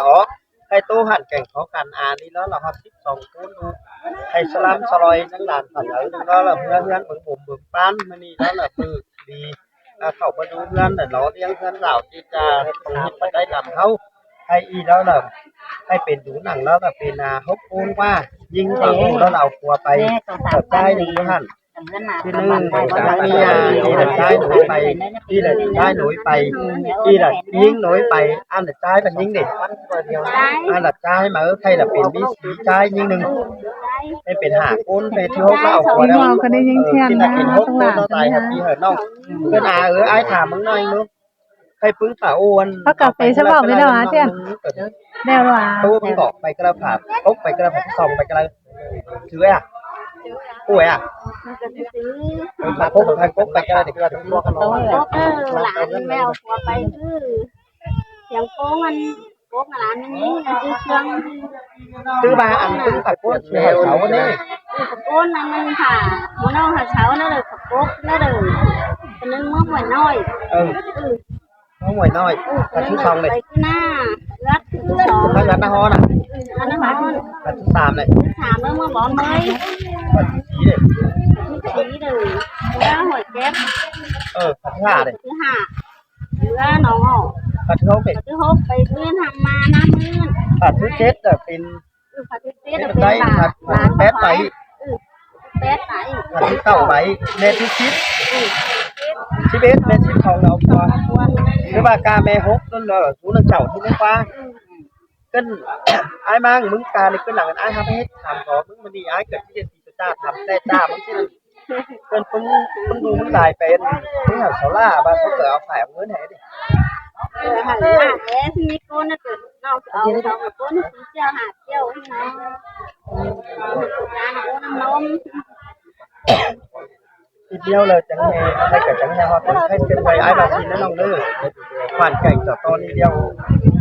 ອອກ ໃຫ້ໂຕຫັ້ນແກ່ງຂໍກັນອານີ້ແລ້ວລະຮອດສິບສອງຄົນລູກ ໃຫ້ສະຫຼຳສະຫຼອຍນາງຫຼານປານໃດແລ້ວລະເມືອເຮືອນເບິ່ງບົມເບິ່ງປານ ມື້ນີ້ແລ້ວລະມື້ດີ ລະເຂົ້າມາດູເຮືອນລະຫຼໍ່ລ້ຽງເຮືອນລາວຕິດຈາຂອງເຮັດປານໃດລຳເຮົາ ໃຫ້ອີແລ້ວລະ ໃຫ້ເປັນດູໜັງແລ້ວລະເປັນອາຫົກຄົນວ່າ ຍິງສາມຄົນແລ້ວລະເອົາຜົວໄປ ເອົາຊາຍໜຶ່ງຢູ່ຫັ້ນ ທີໜຶ່ງ ທາງນີ້ ອ່າ ອີລະຊາຍໜູຍໄປ ອີລະຊາຍໜູຍໄປ ອີລະຍິງໜູຍໄປ ອັນລະຊາຍກັບຍິງເດ້ ອັນລະຊາຍມາ ເອີ ໃຜລະເປັນມີສີ່ຊາຍຍິງໜຶ່ງ ໃຫ້ເປັນຫ້າຄົນ ໃຫ້ທີຫົກລະເອົາຜົວແລ້ວ ເອີ ທີ່ລະເປັນຫົກຄົນເນາະ ຕາຍໃຫ້ພີ່ໃຫ້ນ້ອງ ເພິ່ນອາເອີຍ ອ້າຍຖາມເບິ່ງໜ້ອຍໜຶ່ງ ໃຫ້ປຶ້ງປາໂອນ ເອົາກາເຟສະເບົາໄປເນາະ ອາຈານ ແລ້ວວ່າ ຕູ້ມັນບອກໄປກະລະຜາ ຕົກໄປກະລະຜາ ສ່ອງໄປກະລະ ຖືອະ ໂອ້ຍອະ ມັນກະຊິຖື ມາພົບໃຫ້ປົກໄປກະລະ ເອີ ຫຼານແລ້ວຜົວໄປຄື ສຽງໂປ້ງມັນ ປົກຫຼານມັນຍິງ ມັນຊື້ເຄື່ອງ ຄືວ່າອັນປຶ້ງປາໂອນແຖວເສົານີ້ ປາໂອນນັ້ນມັນຫາ ໝໍນ້ອງຫາເສົານັ້ນເດີ ປາກົກນັ້ນເດີ ອັນນັ້ນເມືອງຫ້ວຍນ້ອຍ ເອີ ເມືອງຫ້ວຍນ້ອຍ ປະຕູສອງເລີຍ ໄປໜ້າເຮືອດສອງ ໄປເຮືອດນາຮອນນະ ເຮືອດນາຮອນ ປະຕູສາມເລີຍ ສາມເລີຍ ເມືອງບອນເລີຍ ປະຕູສີ່ເລີຍ ປະຕູສີ່ເລີຍ ເມືອງຫ້ວຍແກັບ ເອີ ປະຕູຫ້າເລີຍ ປະຕູຫ້າ ເຮືອໜອງອອກ ປະຕູຫົກເລີຍ ປະຕູຫົກ ໄປເຮືອນທາງມານະມື້ ປະຕູເຈັດເລີຍ ເປັນ ເອີ ປະຕູເຈັດເປັນຫຼານ ປະຕູແປດໄປ ເອີ ແປດໄປ ປະຕູເກົ້າໄປ ແມ່ທີສິບ ເອີ ສິບເອັດ ແມ່ສິບສອງເອົາຜົວ ຫຼືວ່າກາແມ່ຫົກນັ້ນເນາະ ຜູ້ນຳເຈົ້າທີ່ເລີຍວ່າ ເອີ ເອີ້ນ ອ້າຍມາງ ມຶງການີ້ເປັນຫຍັງ ອ້າຍຫາເຮັດຖາມຂໍມຶງ ມື້ນີ້ອ້າຍກະຊິເຮັດ ຈາຖາມແຕ່ຈ້າມັນຊິ ເພິ່ນ ເພິ່ນ ເພິ່ນດູມັນຫຼາຍໄປ ເພິ່ນຫາສາລາວ່າເຂົາເກີດເອົາຂາຍເອົາເງິນໃຫ້ເດ້ ເອີ ຫັ້ນລະແຫຼະ ມີຄົນນະເກີດເອົາ ເອົາຄົນສີ່ເຈົ້າຫ້າເຈົ້າເນາະ ການເອົານ້ຳນົມ ທີດຽວແລ້ວຈັ່ງແຮ່ ໃຜກະຈັ່ງແຮ່ຮອດ ໃຜເປັນໄວອ້າຍວ່າຊີ້ນະນ້ອງເດີ ໝັ້ນໃຈເຈົ້າຕໍ່ນີ້ດຽວ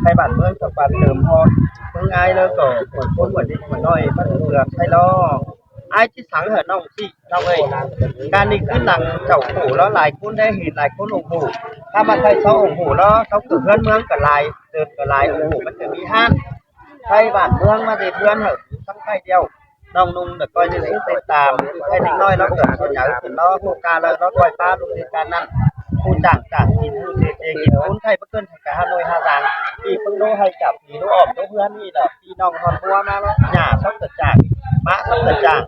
ໃຜບ້ານເມືອງເຈົ້າບ້ານເຕີມຮອດ ເບິ່ງອ້າຍແລ້ວກໍຄົນຄົນວ່າເດັກວ່ານ້ອຍ ມັນເຫຼືອໃຜລໍ ອ້າຍຊິສັ່ງໃຫ້ນ້ອງຊີ້ນ້ອງເອີຍ ການນີ້ຄືຫຼັງເຈົ້າໂຫລະຫຼາຍຄົນໄດ້ເຫັນຫຼາຍຄົນໂຫ ຖ້າມາໃສ່ຊອງໂຫລະເຂົາເກີດເຮືອນເມືອງກໍຫຼາຍ ເດີນກໍຫຼາຍໂຫ ມັນຈະມີຮ້ານໄທບ້ານເມືອງມາເຮັດເຮືອນໃຫ້ທັງໄທດຽວ ນ້ອງນຸ່ງກໍຄ່ອຍຊິຕິດຕາມ ໃຫ້ເດັກນ້ອຍລາວເກີດສ່ວນໃຫຍ່ຂຶ້ນລາວຮູ້ການແລ້ວລາວຄ່ອຍປາລູກເຮັດການນັ້ນ ຮູ້ຈ້າງຈ້າງກິນ ຮູ້ເສດເອງກິນ ຄົນໄທບໍ່ເກີນ ກະຫາໜ່ວຍຫາສາງ ທີ່ເພິ່ນໂລໃຫ້ກັບທີ່ໂລອອມໂລເຮືອນນີ້ແຫຼະ ພີ່ນ້ອງຮອດຄົວມາເນາະ ຍ່າຊອກກະຈາງ ມາຊອກກະຈາງ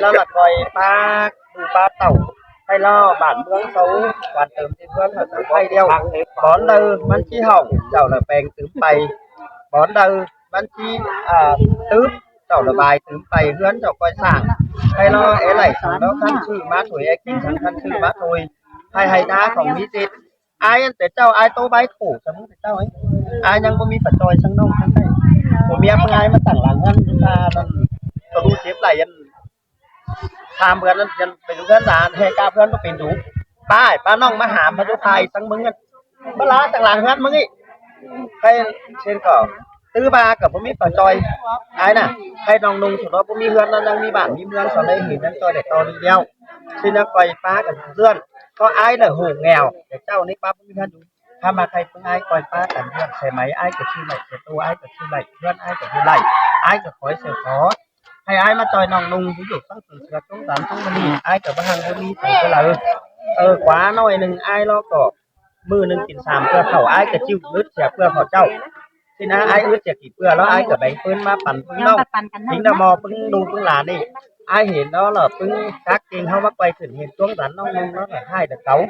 ລະລະຄອຍປາກດູປາກເຕົ້າ ໃຫ້ລາວບ້ານເມືອງເຊົາ ການເຕີມທີ່ເຮືອນໃຫ້ໄທດຽວ ບອນໃດມັນຊິເຫົ່າ ເຈົ້າລະແປງຕື່ມໄປ ບອນໃດມັນຊິ ອ່າ ຕຶບ ເຈົ້າລະບາຍຕື່ມໄປ ເຮືອນເຈົ້າຄ່ອຍສ້າງ ໃຫ້ລາວແອໄຫຼສັງ ລາວຄັນຊື້ມາຖ້ວຍ ແອກິນສັງ ຄັນຊື້ມາຖ້ວຍ ໃຫ້ໄຮ່ນາຂອງມີເສດ ອາຍອັນແຕ່ເຈົ້າ ອາຍໂຕໃບໂຖສຳເປັນເຈົ້າ ອາຍຍັງບໍ່ມີປາຈອຍສັງນ້ອງທັງໃດ ຜົວເມຍເພິ່ນອາຍມາຕັ້ງຫຼັງຫັ້ນ ຢູ່ທ່ານັ້ນ ກະຮູ້ເຈັບໄຫຼອັນ ຖາມເພື່ອນນັ້ນ ເປັນເພື່ອນຫຼານ ແຫ່ກາບເພື່ອນບໍ່ເປັນດູ ປ້າຍ ປ້ານ້ອງມາຫາມາຢູ່ພາຍສັງເມືອງ ມາລາຕັ້ງຫຼັງເຮືອນເມືອງນີ້ ໃຫ້ເຊັ່ນກໍ ຖືວ່າກໍບໍ່ມີປາຈອຍ ອາຍນະ ໃຫ້ນ້ອງນຸ່ງ ສົມມຸດວ່າບໍ່ມີເຮືອນ ລາວຍັງມີບ້ານມີເມືອງ ສອນໄດ້ເຫັນ ຍັງຈອຍໄດ້ຕໍ່ໜຶ່ງດຽວ ຊິນະກອຍປ້າກັນເພື່ອນ ກໍອາຍນະໂຫແງວ ແຕ່ເຈົ້ານີ້ປ້າບໍ່ມີເຮືອນຢູ່ ຖ້າມາໃຫ້ເພິ່ນອາຍກອຍປ້າກັນເຮືອນ ໃສ່ໄໝອາຍກໍຊື້ໄຫຼ ໃສ່ໂຕອາຍກໍຊື້ໄຫຼ ເຮືອນອາຍກໍຢູ່ໄຫຼ ອາຍກໍຄອຍໃສ່ຂໍ ໃຫ້ອ້າຍມາຈອຍນ້ອງນຸ່ງ ຢູ່ຕັ້ງເສືອຕົງສັນຕົງມະນີ ອ້າຍກໍບໍ່ຮັ່ງບໍ່ມີໃຜເທົ່າໃດ ເອີ ກວ່າໜ້ອຍໜຶ່ງ ອ້າຍລອກກໍມື້ໜຶ່ງກິນສາມເທື່ອເຂົ້າ ອ້າຍກໍຈິ້ວເງິນເສຍເພື່ອເຂົາເຈົ້າ ຊິນະ ອ້າຍອຶດຢາກກິນເພື່ອ ແລ້ວອ້າຍກໍແບ່ງເພິ່ນມາປັນເພິ່ນນ້ອງ ກິນນຳໝໍ້ເພິ່ນລູກເພິ່ນຫຼານນີ້ ອ້າຍເຫັນແລ້ວລະປຶ້ງຈັກເກງເຮົາມາໄກວຂຶ້ນ ເຫັນຕົວສັນນ້ອງນຸ່ງແລ້ວລະຮ້າຍແຕ່ເກົ່າ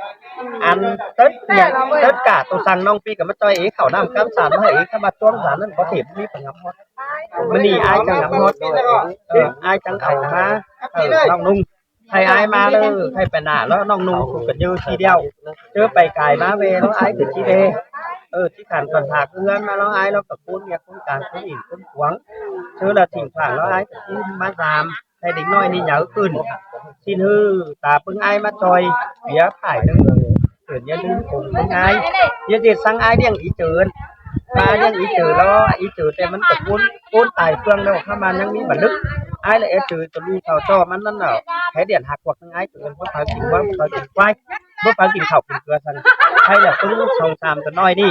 ອັນເຕີດຫຍັງເຕີດກະໂຕສັງນ້ອງປີກໍມາຈອຍເອງ ເຂົ້ານ້ຳກຳສານມາໃຫ້ເອງ ຄຳວ່າຕົວສັນນັ້ນບໍ່ເຕັມມີປະຫຍັດ ມື້ນີ້ອ້າຍຈັ່ງນຳຮອດ ເອີ ອ້າຍຈັ່ງເອົາມາ ເອີ ນ້ອງນຸ່ງ ໃຫ້ອ້າຍມາເດີ ໃຫ້ໄປໜ້າແລ້ວນ້ອງນຸ່ງ ຜູ້ກັນຢູ່ທີ່ດຽວ ເຈີໄປກາຍມາແວ່ແລ້ວອ້າຍກໍຊິແວ່ ເອີ ທີ່ຂັນຂວັນພາເຮືອນມາແລ້ວ ອ້າຍແລ້ວກໍຄົນເມຍຄົນກາງຄົນອີກຄົນຂວາງ ເຈີລະຖິ້ມຂວ້າງແລ້ວອ້າຍກໍຊິມາຕາມ ໃຫ້ເດັກນ້ອຍນີ້ໃຫຍ່ຂຶ້ນ ຊິນຮືຕາປຶ້ງອ້າຍມາຈອຍ ເສຍຝ່າຍໜຶ່ງ ເກີດຢ່າລືມຄົງຄົນອາຍ ຢ່າເດັດສັງອາຍລ້ຽງອີເຈີນ ມາລ້ຽງອີເຈີລະ ອີເຈີແຕ່ມັນກະໂກນ ໂກນຕາຍເຟືອງແລ້ວ ຄຳວ່າຍັງມີບັນລຶກ ອາຍລະແອເຈີຕະລູເຂົາຈ່ອມັນນັ້ນນະ ໃຫ້ດຽນຫັກພວກທັງອາຍເກີນ ພວກເຂົາກິນງົວ ພວກເຂົາກິນຄວາຍ ພວກເຂົາກິນເຂົ້າກິນເກືອຊັ້ນ ໃຫ້ລະປຶ້ງສອງສາມຕົວນ້ອຍນີ້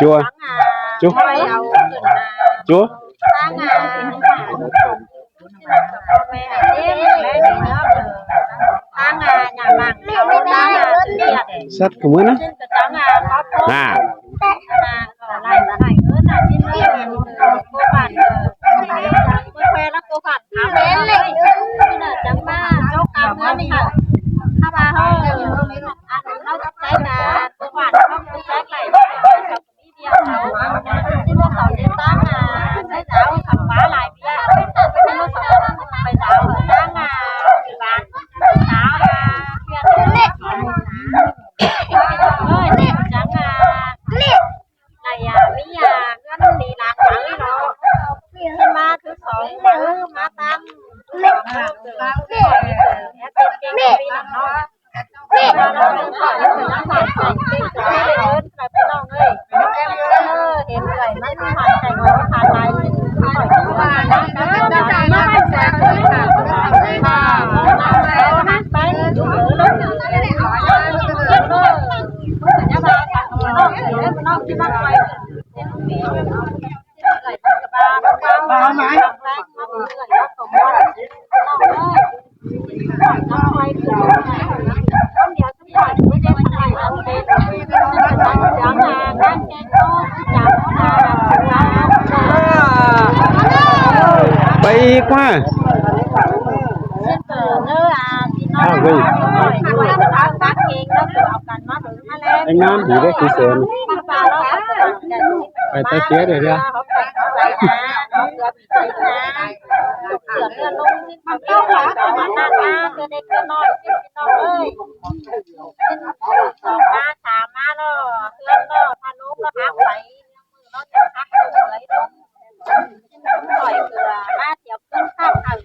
ຈົວ ຈຸ ຈຸ ສັດຂອງມຶງນະ ນະ. ເ ແມ່ ແມ່ ແມ່ ເອີ ເຫັນເອື້ອຍມັນຜ່ານໄປ ຜ່ານໄປ ໄປອີກວ່າ ອ້າວ ເຮີ້ຍ ໄປງາມດີເດ້ ຄືແສນ ໄປແຕ່ເສຍເດ້ອ ເສືອເຮືອລົງ ມັນເອົາຫຼາຍ ມັນໜ້າຕາເທື່ອເດັກເທື່ອນ້ອຍ ພີ່ນ້ອງເອີຍ ສອງມາ ສາມມາເນາະ ເຮືອນເນາະ ພະນົມເນາະ ຮັກໄປ ເນາະ ຍັງຮັກຢູ່ເລີຍ ຂ້ອຍເກືອມາທ່ຽວຄືນຂ້າມເອົາ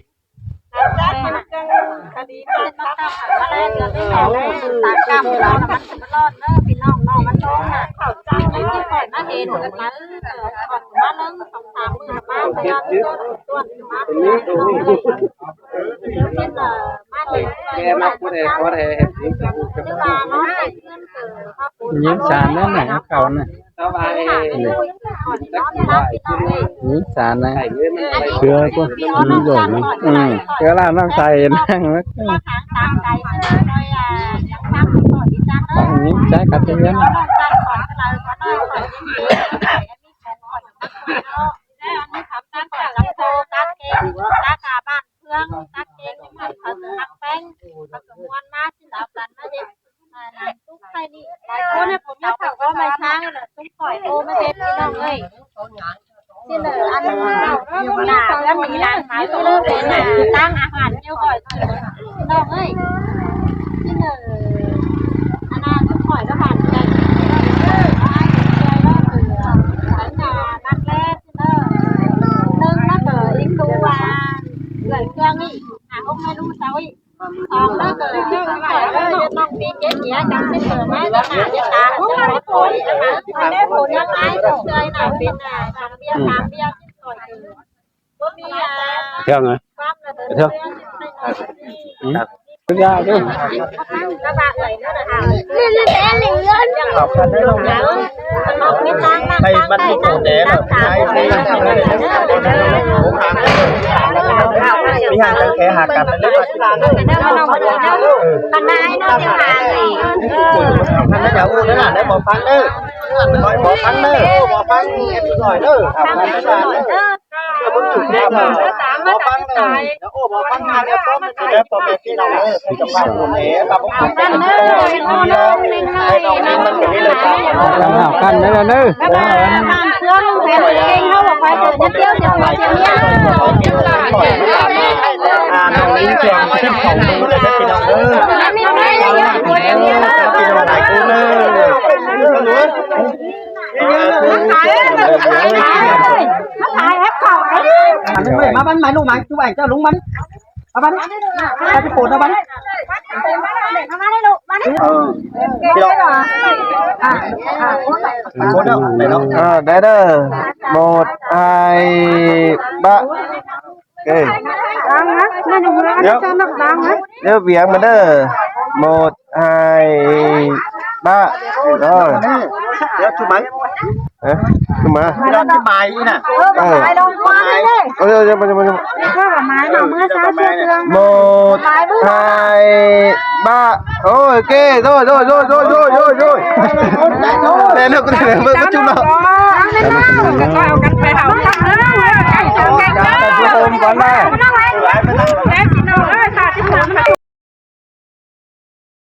ແມ່ນ ຕາມກຳເນາະ ມັນຊິມາລອດເດີ ພີ່ນ້ອງເນາະ ມັນຕ້ອງ ເຂົ້າໃຈ ຂ້ອຍມາເຫັນ ມາເລີຍ ສອງສາມມື້ມາ ເປັນແມ່ມັກຜູ້ໃດຂໍໄດ້ ຍິງສານນັ້ນນະ ເຂົານະ ຍິງສານນະ ເສືອພວກ ອືມ ເສືອລາວນ້ຳໃສນະ ຍິງໃສ່ກັນເຮືອນ ເຄື່ອງຕັກເກັບ ເຂົາຊິຮັກແປ້ງ ເຂົາກໍມ່ວນມາຊິເອົາກັນມາເຮັດ ອ່າ ນາງຕຸກໄທນີ້ ຫຼາຍຄົນນະ ຜົມຍາວເຖົ້າກໍໄມ້ຊ້າງນະ ຊຸມຂ້ອຍໂອມາເຮັດ ພີ່ນ້ອງເອີຍ ຊິເລີ ອັນ ໜ້າເຮືອນມີຫຼັງມາເລີ ເປັນ ອ່າ ຕັ້ງອາຫານແນວຂ້ອຍ ພີ່ນ້ອງເອີຍ ຊິເລີ ອັນນັ້ນຂ້ອຍກໍຜ່ານໃຈ ເອີ ເອີ ອັນນັ້ນແຫຼະ ເອີ ໜຶ່ງນະ ເອີ ອີກຕົວ ເອີ ເຄື່ອງນີ້ ຫາອົງໃຫ້ລູກເຈົ້າອີກ ສອງເລີກເລີຍ ເລີກເລີຍ ເຮັດນ້ອງປີເກັບເຫຍ ຈັງຊິເປີດມາ ຈະໜ້າຈະຕາ ຈະໄດ້ຜົນນະ ໄດ້ຜົນນະ ຫຼາຍເທື່ອນະ ເປັນນະ ສອງເບ້ຍ ສາມເບ້ຍ ຊິຊ່ອຍເອີ ບໍ່ມີ ອ່າ ເທື່ອງ ຄວາມລະເດີ ເທື່ອງ ອືມ ຍາກເດ້ ໃຫ້ມັນມີໂຕແດ່ເນາະ ໃຫ້ ມີຫຍັງແຄ່ຫາກັນເລີຍ ເອີ ຄັນນາຍເນາະ ຈັ່ງຫາເລີຍ ເອີ ຄັນນາຍຢ່າໂອ້ເດີນະ ໄດ້ບໍ່ຟັງເດີ ບໍ່ຟັງເດີ ບໍ່ຟັງ ເຮັດໜ້ອຍເດີ ເອີ ບໍ່ຟັງເດີ ຢ່າໂອ້ ບໍ່ຟັງ ຫາແນວປ້ອມ ເດີ ພໍ່ແມ່ພີ່ນ້ອງເອີ ເປັນເຈົ້າພາບບຸນເອ ພາບບຸນເປັນເຈົ້າພາບບຸນເອີ ໃຫ້ນ້ອງນີ້ມັນເປັນເລື່ອງການ ກັນເດີ ເດີ ເຄື່ອງແຜ່ນເອງເຮົາອອກໄປເດີ ຢ່າທ່ຽວ ຢ່າທ່ຽວ ຢ່າທ່ຽວ ອ່າ ນ້ອງນີ້ເຄື່ອງສິບສອງມື້ເດີ ພີ່ນ້ອງເດີ ຫຼາຍຄົນເດີ ມາຖ່າຍແອັບເຂົາ ມາ ມາ ມາ ລູກ ມາ ຈຸໄອ້ເຈົ້າ ລົງມາ ເອົາມານີ້ ເອົາໄປໂປດເອົາມານີ້ ເອົາມານີ້ລູກ ມານີ້ ເອີ ໂປດເອົາໄປເນາະ ເອີ ໄດ້ເດີ ໝົດໄອ້ບະ ເອີ ດຽວວຽງມາເດີ ໝົດໄອ້ບະ ເອີ ດຽວຈຸໄໝ ເອີ ຄືມາ ດຽວຈຸໄໝນະ ເອີ ເອີ ເອົາ ເອົາ ເອົາ ເອົາ ໝົດໄອ້ບະ ໂອ້ຍ ເກ ໂດຍ ໂດຍ ແລ່ນເນາະ ເດີນເນາະ ເບິ່ງປະຈຸເນາະ ເອົາກັນໄປເຮົາ ເອົາກັນໄປເຮົາ ເອົາກັນໄປເຮົາ ເອົາກັນໄປເຮົາ ເອົາກັນໄປເຮົາ ເອົາກັນໄປເຮົາ ເອົາກັນໄປເຮົາ ເອົາກັນໄປເຮົາ